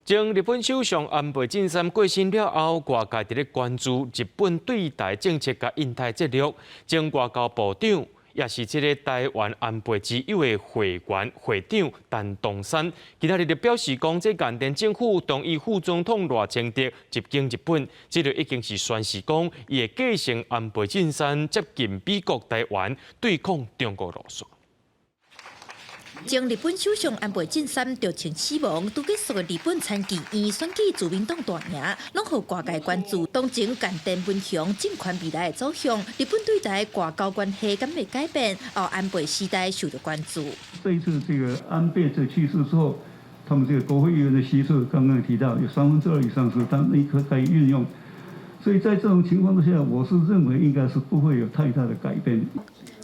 前日本首相安倍晉三過身了後，外界佇咧關注日本對台政策佮印太戰略。前外交部長，也是這個台灣安倍之友的會員會長陳東山，今仔日就表示講，這岸田政府同意副總統賴清德入境日本，這個已經是宣示講，伊會繼承安倍晉三接近美國台灣對抗中國路線。前日本首相安倍晉三著槍死亡，拄結束的日本參議院選舉自民黨大贏，攏予外界關注。當前岸田文雄政權未來的走向，日本對台外交關係敢會改變？後安倍時代受到關注。這一次這個安倍這去世之後，他們這個國會議員的席次剛剛提到有2/3以上是他們可以運用，所以在這種情況之下，我是認為應該是不會有太大的改變。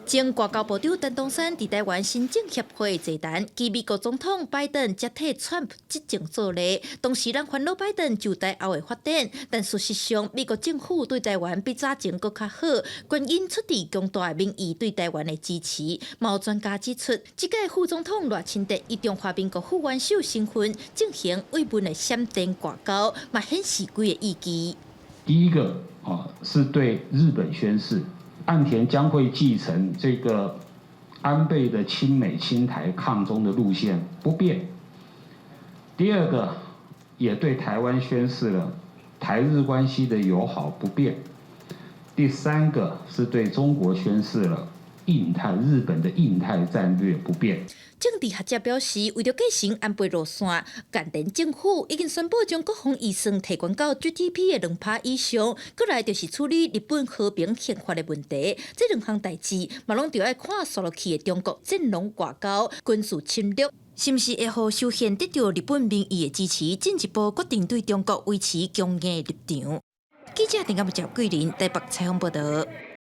前外交部長陳東山佇台灣新政協會座談，及美國總統拜登接替川普執政做例。當時人煩惱拜登就台後的發展，但事實上美國政府對台灣比早前閣較好，原因出佇強大的民意對台灣的支持。嘛有專家指出，這屆副總統賴清德以中華民國副元首身份進行慰問的閃電外交，嘛顯示幾个意義。第一個啊，是對日本宣示，岸田將會繼承這個安倍的親美親台抗中的路線不變。第二個，也對台灣宣示了台日關係的友好不變。第三個是對中國宣示了印太日本的印太戰略不變。政治學者表示，為著繼承安倍路線，岸田政府已經宣布將國防預算提懸到 GDP 的2趴以上，閣來就是處理日本和平憲法的問題。這兩項代誌嘛，攏著愛看紲落去的中國戰狼外交、軍事侵略，是毋是會予修憲得著日本民意的支持，進一步決定對中國維持強硬立場。記者陳嘉木、桂林台北採訪報導。